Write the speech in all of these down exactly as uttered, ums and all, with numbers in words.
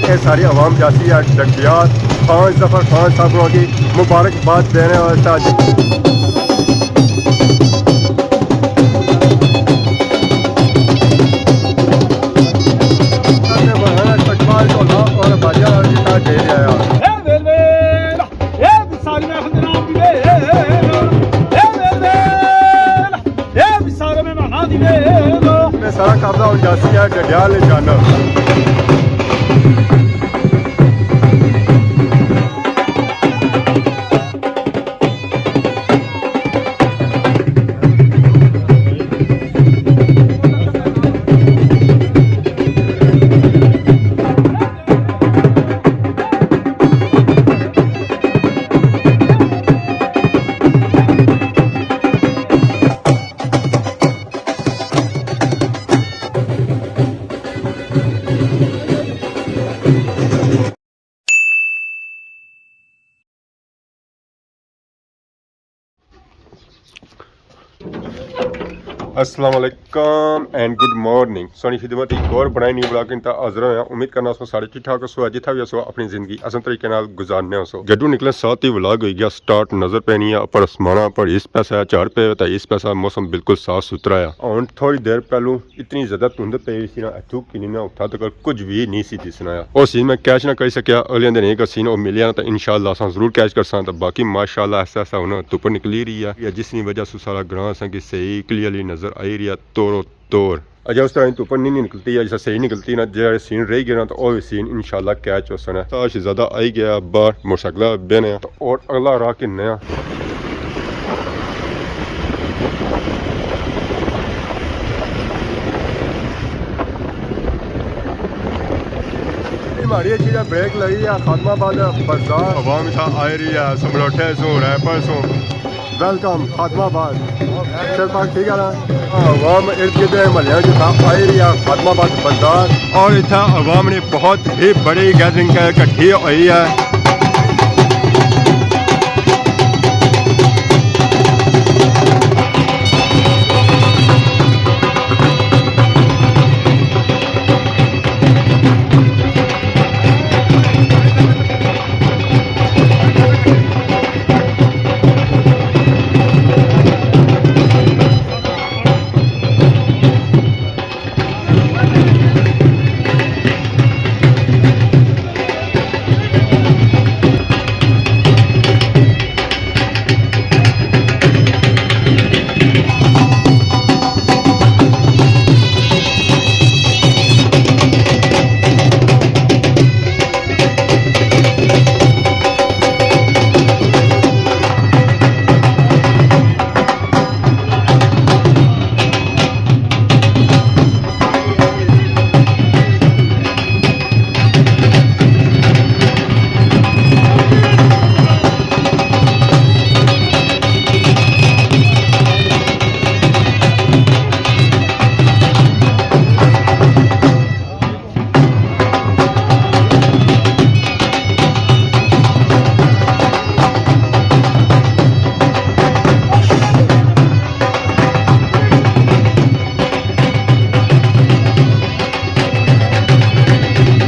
اے ساری عوام جاسی ہے ڈڈیال خان ظفر خان صاحب کو کی مبارکباد دینے واسطے۔ استقبال ڈھولا اور باجا جتا دے رہا ہے۔ اے ویل ویل، اے ساری محفل جناب دی ویل، اے ویل ویل، اے سارے مہماناں دی ویل۔ میں سارا قبضہ ہو جاسی ہے ڈڈیال جانا۔ السلام علیکم اینڈ گڈ مارننگ۔ سونی خدمت ایک اور بنائی نیو ولاگ انتا حاضر ہویا۔ امید کرنا سو سارے ٹھیک ٹھاک ہو سو، جتھا بھی ہو سو اپنی زندگی احسن طریقے نال گزارنے ہو سو۔ جڈو نکلے ساتھ ہی ولاگ ہوئی گیا سٹارٹ، نظر پینی ہے اپر آسمانہ پر اس پیسہ ہے، چار پہ ہوتا اس پیسہ، موسم بالکل صاف ستھرا ہے۔ ہن تھوڑی دیر پہلو اتنی زیادہ دھند پئی ہوئی سی نا، اتھوں کنی نا اتھا تک کچھ وی نہیں سی دسنا آیا۔ او سین میں کیچ نہ کری سکیا، اگلے دن ایک سین او ملیا نا تے انشاءاللہ اساں ضرور کیچ کرساں۔ تے باقی ماشاءاللہ ایسا ایسا ہن دھپ نکلی رہی ہے، جس نی وجہ سوں سارا گراں اساں کی صحیح کلیئرلی نظر آئی رہی ہے، تورو تور۔ اجے اس طرح دھپ نہیں نکلتی ہے، جیسا صحیح نکلتی نا، جیڑے سین رہ گئے نا، تو او وی سین انشاءاللہ کیچ ہوسن۔ تاش زیادہ آئی گیا، باہر موٹر سائیکل بہنے تو اور اگلا راہ کننے آ۔ ہماری اچھی جا بریک لگی ہے خادم آباد بازار۔ عوام اتھا آئی رہی ہے، سملوٹھے سوں، ریپر سوں۔ ویلکم خادم آباد۔ سر پاک ٹھیک ہے نا؟ عوام ارد گرد محلیاں جو تھا آئی رہی ہے خادم آباد بازار۔ اور اتھا عوام نے بہت ہی بڑی گیدرنگ کٹھی ہوئی ہے۔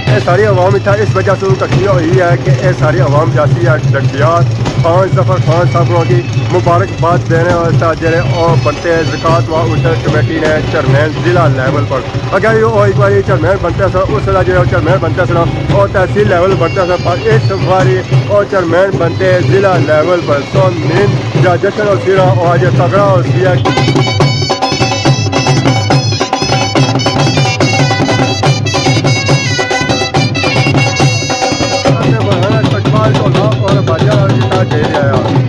اے ساری عوام اتھا اس وجہ سے اکٹھی ہوئی ہے کہ اے ساری عوام جاسی ہے ڈڈیال خان ظفر خان صاحب کو کی مبارکباد دینے واسطے جڑے او بنتے زکوٰۃ و عشر کمیٹی نے چیئرمین ضلع لیول پر۔ اگر او ایک باری چیئرمین بنتے سن، اس ویلے جڑے او چیئرمین بنتے سن، او تحصیل لیول بنتے سن، پر اس باری او چیئرمین بنتے ضلع لیول پر۔ سو مین جا جشن ہوسی نا، او اج تگڑا ہوسی ہے۔ استقبال ڈھولا اور باجا جتا دے رہا ہے۔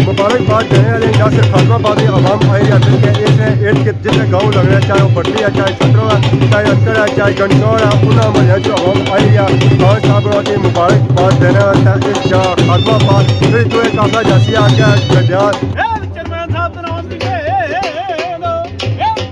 مبارکباد دینے والے یا صرف خادم آباد دی عوام آئی ہے، بلکہ اس نے ارد گرد جتنے گاؤں لگنے، چاہے وہ بٹلی ہے، چاہے چھترو ہے، چاہے اٹکڑ ہے، چاہے گنڈور ہے، انہاں محلے جو عوام آئی ہے، خان صاحب ہوراں کی مبارکباد دینے واسطے اس جا خادم آباد۔ پھر جو ایک قافلہ جاسی آ کے ڈڈیال۔ اے چیئرمین صاحب جناب دی ویل، اے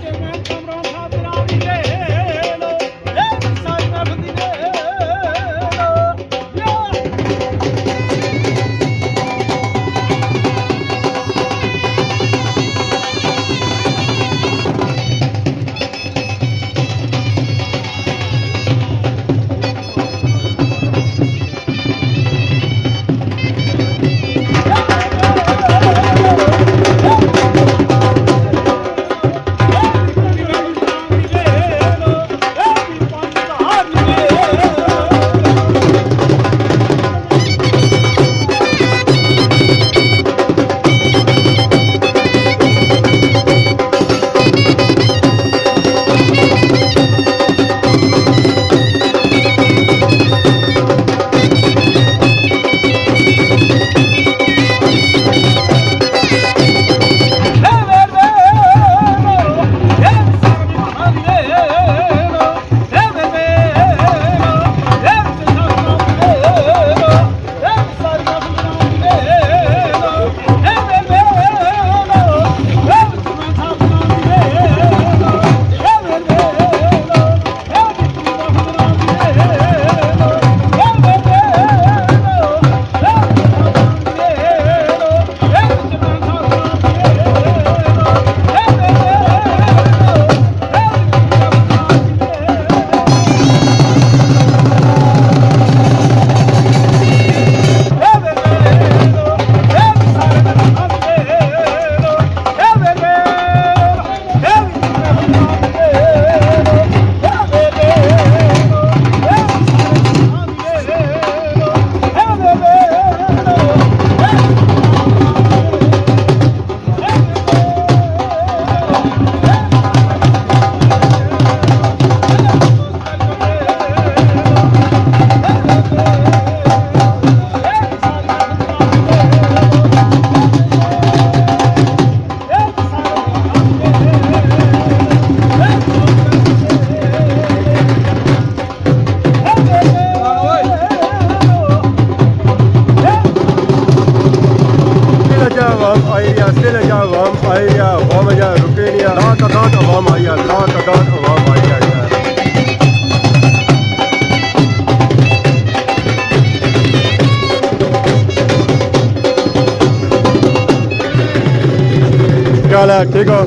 عوام آئی ہے، رکے نہیں ہے، لا تعداد عوام آئی ہے، لا تعداد عوام آئی ہے۔ کیا حال ہے؟ ٹھیک ہو؟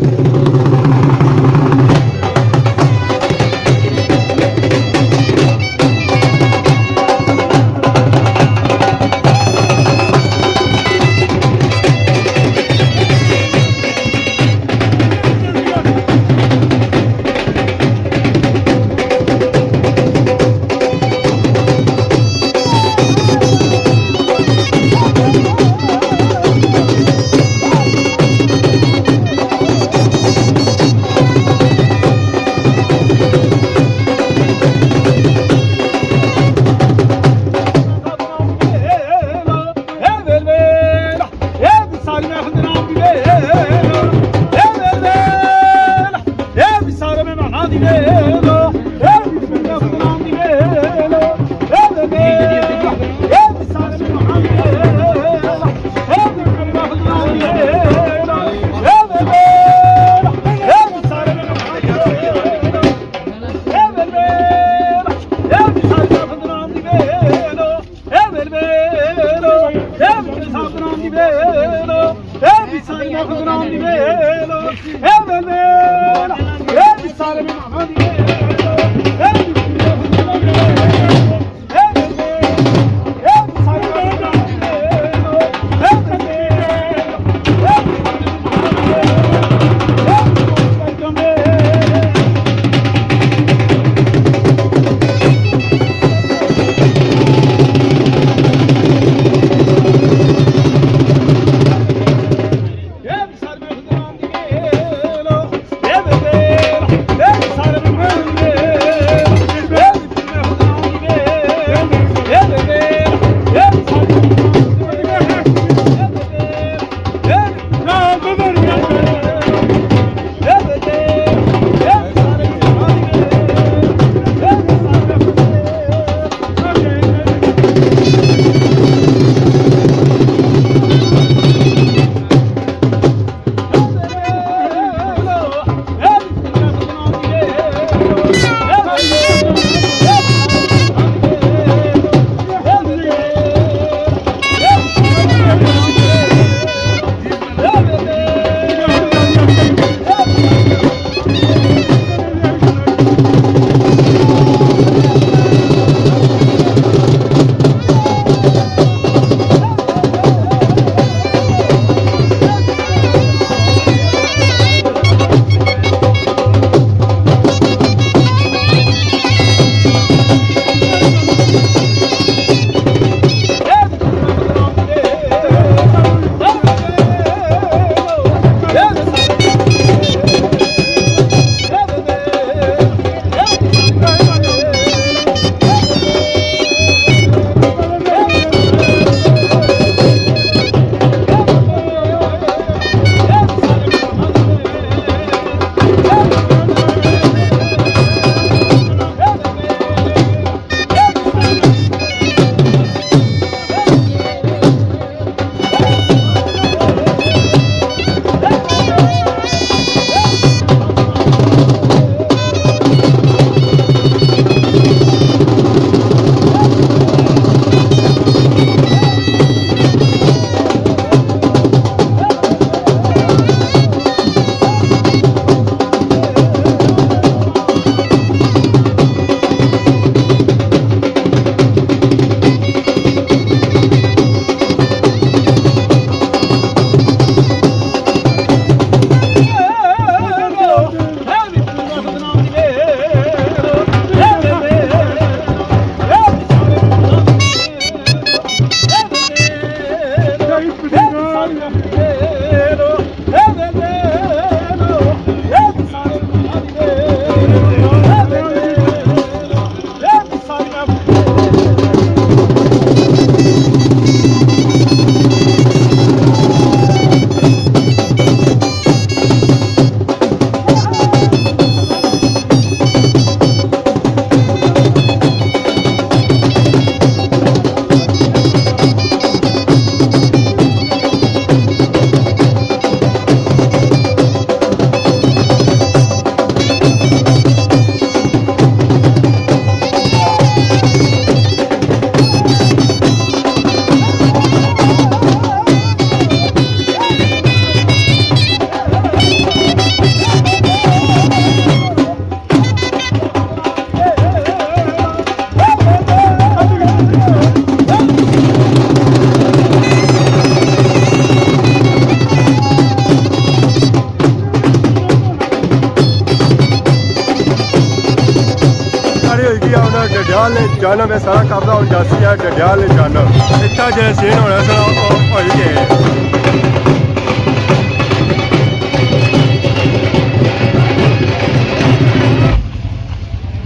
ڈڈیال نے جانب اے سارا قبضہ ہن جاسی ہے، ڈڈیال نے جانب۔ اتھا جیڑے سین ہونے سن، او ہوئی گئے۔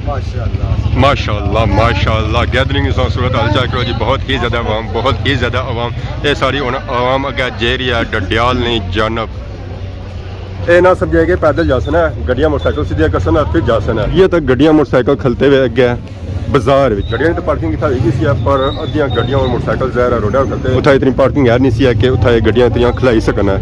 ماشاءاللہ، ماشاءاللہ، ماشاءاللہ۔ گیدرنگ اس صورت حال چیک کرو جی، بہت ہی زیادہ عوام، بہت ہی زیادہ عوام۔ اے ساری ہن عوام اگے جائی رہی ہے ڈڈیال نی جانب۔ اے نہ سمجھے کہ پیدل جاسن ہے، گڈیاں موٹر سائیکل سیدھیاں کرسن ہے، پھر جاسن ہے۔ یہ تک گڈیاں موٹر سائیکل کھلتے ہوئے اگے بازار وچ۔ گڈیاں نی تے پارکنگ اتھا ہوئی گئی سی، پر ادھیاں گڈیاں اور موٹر سائیکل ظاہر ہے روڈاں تے کھلتے۔ اتھا اتنی پارکنگ ہے نہیں سی کہ اتھا یہ گڈیاں اتنیاں کھلائی سکن ہے۔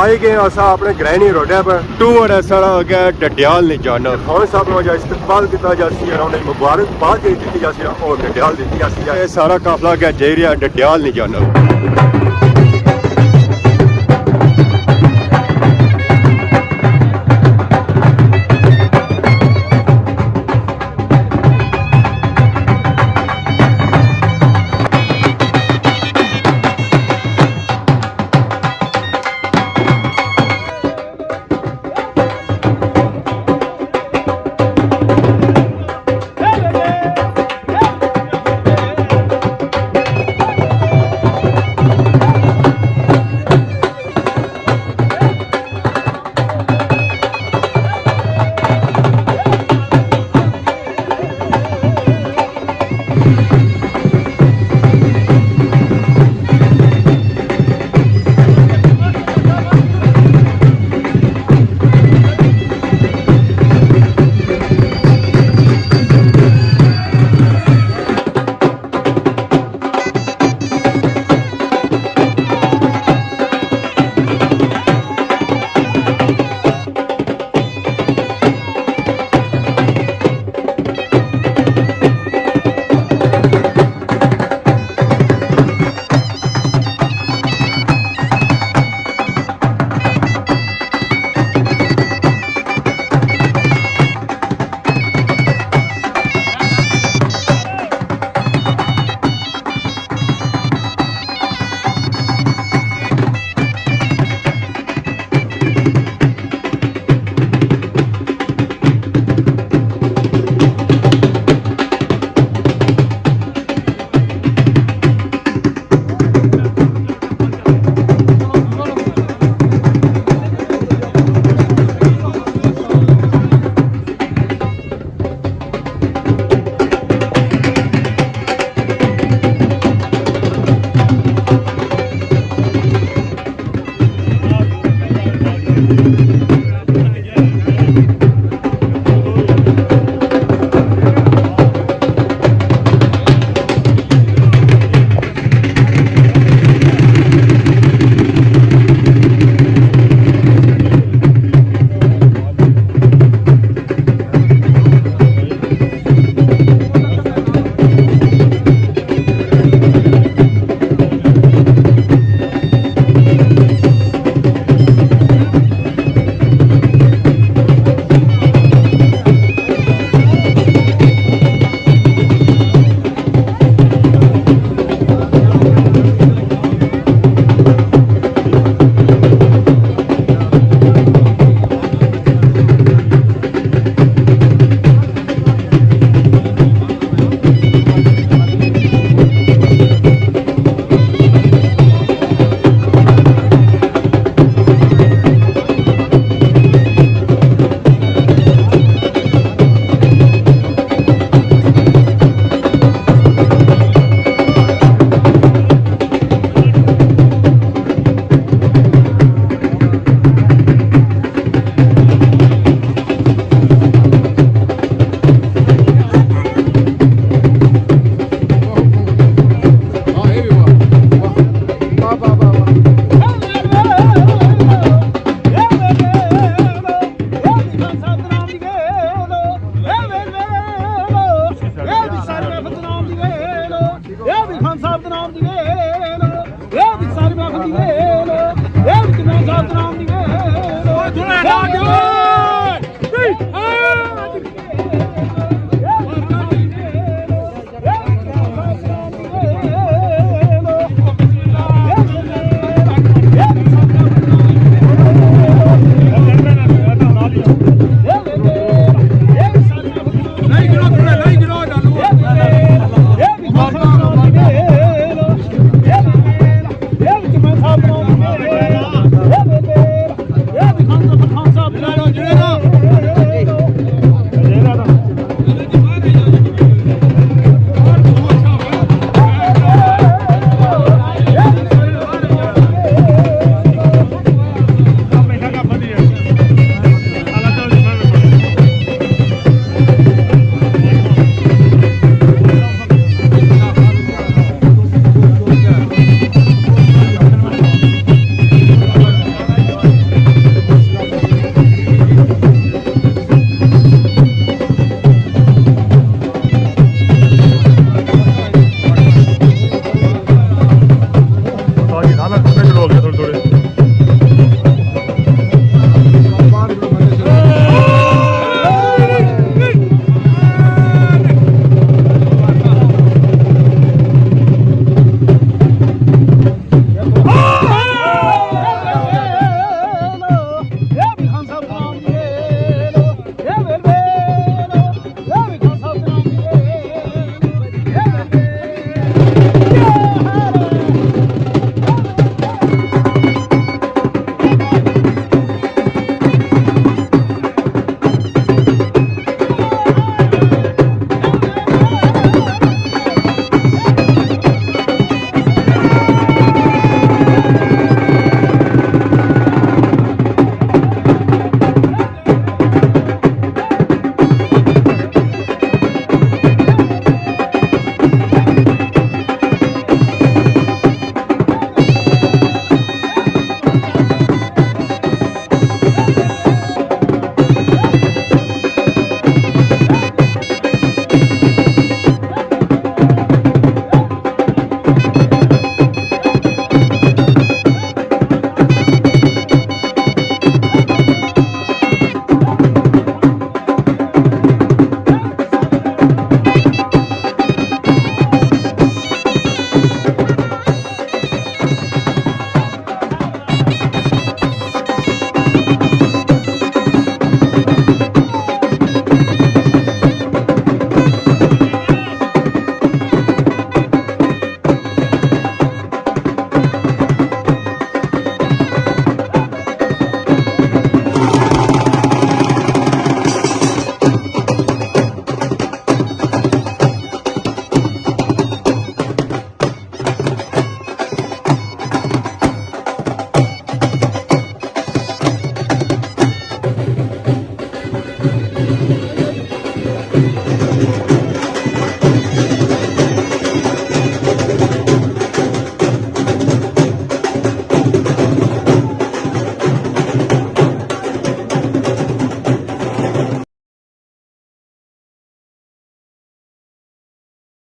آئی گئے اساں اپنے گرینی روڈے پر۔ ٹور ہے ساڑا اگے ڈڈیال نی جانب۔ خان صاحب نو جا استقبال کیتا جاسی ہے، انہیں مبارکباد جیڑی دتی جاسی ہے، اور ڈڈیال دتی جاسی ہے۔ یہ سارا قافلہ اگے جائی رہیا ڈڈیال نی جانب۔